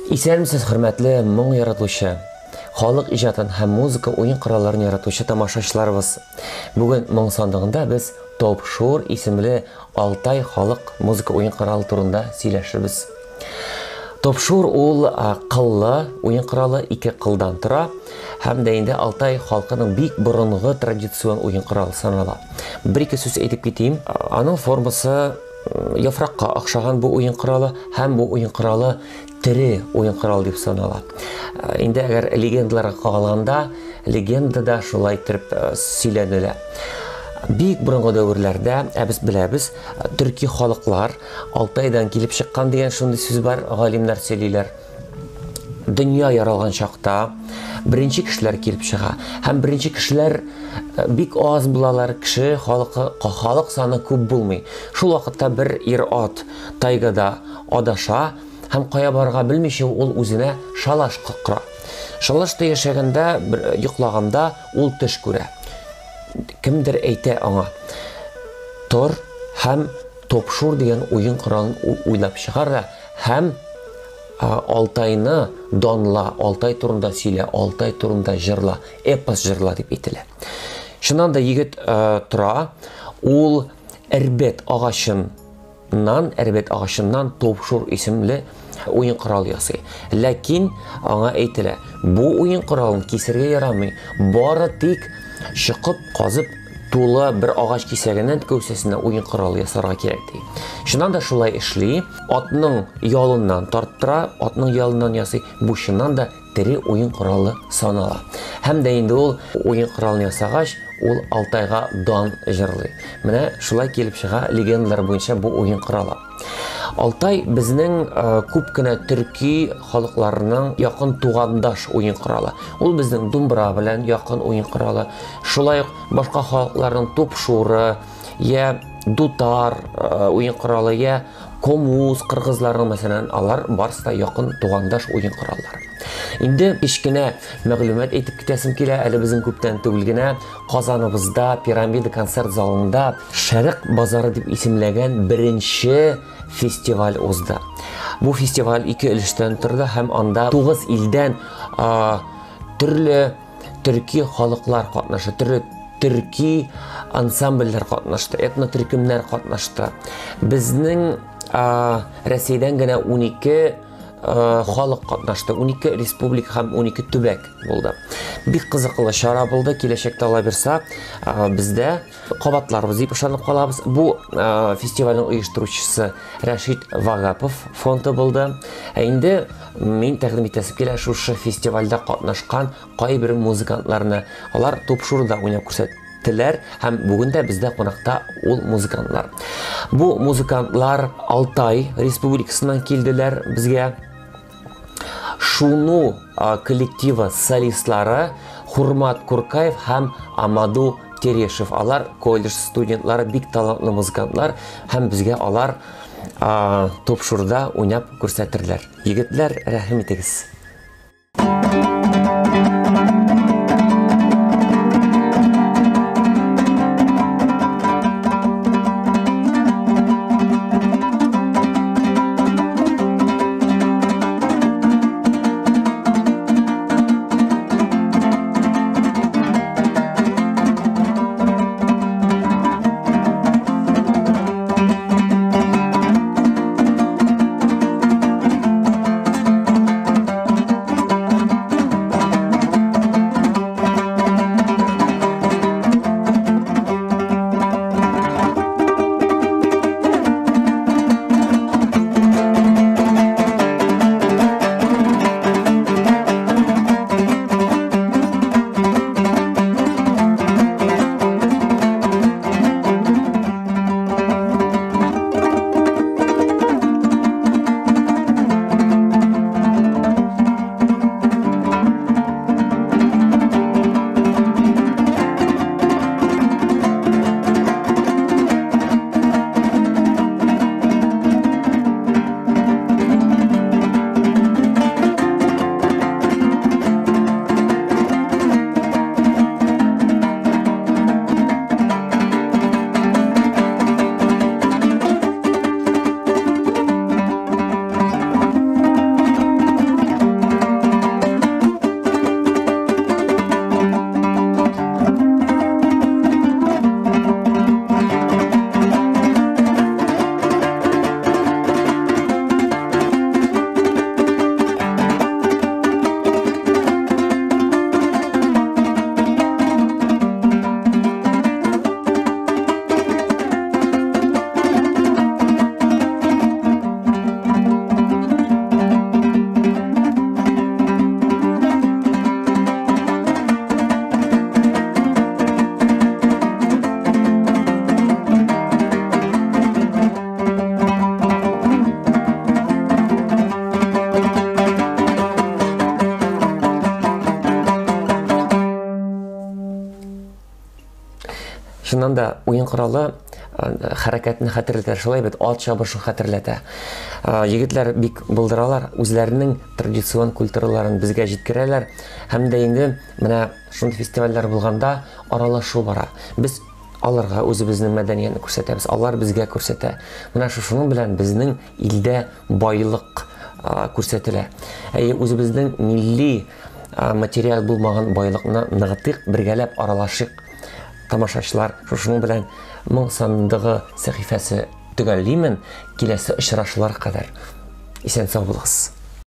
Исәнмесез, хөрмәтле моң яратучы, халык иҗатын һәм музыка уен коралларын яратучы тамашачыларыбыз. Бүген моң сандыгында без Топшур исемле Алтай халык музыка уен коралы турында сөйләшербез. Топшур ул кыллы уен коралы, ике кылдан тора һәм дә инде Алтай халкының бик борынгы традицион уен коралы санала. Бер-ике сүз әйтеп китим. Аның формасы яфракка охшаган бу уен коралы һәм бу уен коралы тере уен коралы дип санала. Инде әгәр легендаларга кагылганда, легендада шулай итеп сөйләнелә. Бик борынгы дәверләрдә, ә без беләбез, төрки халыклар Алтайдан килеп чыккан дигән шундый сүз бар, галимнәр сөйлиләр. Дөнья яралган чакта беренче кешеләр килеп чыга. Һәм беренче кешеләр бик аз булалар, кеше халкы, халык саны күп булмый. Шул вакытта бер ир-ат тайгада адаша һәм кая барырга белмичә ул үзенә шалаш кора. Шалашта яшәгәндә, бер йоклаганда ул төш күрә. Кемдер әйтә аңа: "Тор һәм топшур дигән уен коралын уйлап чыгар да һәм Алтайны данла, Алтай турында сөйлә, Алтай турында җырла, эпос җырла", дип әйтелә. Чыннан да егет тора, ул эрбет агачыннан, эрбет агачыннан топшур исемле уен коралы ясый. Ләкин аңа әйтелә: бу уен коралын кисергә ярамый, бары тик чокып, казып, тулы бер агач кисәгеннән кәүсәсенә уен коралы ясарга кирәк, ди. Чыннан да шулай эшли, атның ялыннан тарттыра, атның ялыннан ясый. Бу чыннан да тере уен коралы санала. Һәм дә инде ул уен коралын ясагач, ул Алтайга дан җырлый. Менә шулай килеп чыга легендалар буенча бу уен коралы. Алтай безнең күп кенә төрки халыкларының якын тугандаш уен коралы. Ул безнең думбра белән якын уен коралы. Шулай ук башка халыкларның тупшуры, я дутар уен коралы, я комуз кыргызларның, мәсәлән, алар барысы да якын тугандаш уен кораллары. Инде кечкенә мәгълүмат әйтеп китәсем килә, әле безнең күптән түгел генә Казаныбызда Пирамида концерт залында Шәрык базары дип исемләгән беренче фестиваль узды. Бу фестиваль ике өлештән торды һәм анда 9 илдән төрле төрки халыклар катнашы, төрле төрки ансамбльләр катнашты, этнотөркемнәр катнашты. Безнең Россиядән генә 12 халык катнашты, 12 республика һәм 12 төбәк булды. Бик кызыклы чара булды. Киләчәктә ала бирса, бездә кабатларбыз дип ышанып калабыз. Бу фестивальнең оештыручысы Рәшит Вагапов фонды булды. Ә инде мин тәкъдим итәсем килә шушы фестивальдә катнашкан кайбер музыкантларны. Алар топшурда уйнап күрсәттеләр һәм бүген дә бездә кунакта ул музыкантлар. Бу музыкантлар Алтай республикасыннан килделәр безгә. Шуну коллективы солистлары Хурмат Куркаев һәм Амаду Терешев. Алар колледж студентлары, бик талантлы музыкантлар һәм безгә алар топшурда уйнап күрсәтерләр. Егетләр, рәхим итегез. Чыннан да, уен коралы хәрәкәтне хәтерләтә, шулай бит, ат чабышын хәтерләтә. Егетләр бик булдыралар, үзләренең традицион культураларын безгә җиткерәләр. Һәм дә инде менә шундый фестивальләр булганда аралашу бара. Без аларга үзебезнең мәдәниятне күрсәтәбез, алар безгә күрсәтә. Менә шушының белән безнең илдә байлык күрсәтелә. Әйе, үзебезнең милли материаль булмаган байлыкны ныгытыйк, бергәләп аралашыйк. Тамашачылар, шушының белән Моң сандыгы сәхифәсе төгәллимен. Киләсе очрашулар кадәр исән-сау булыгыз.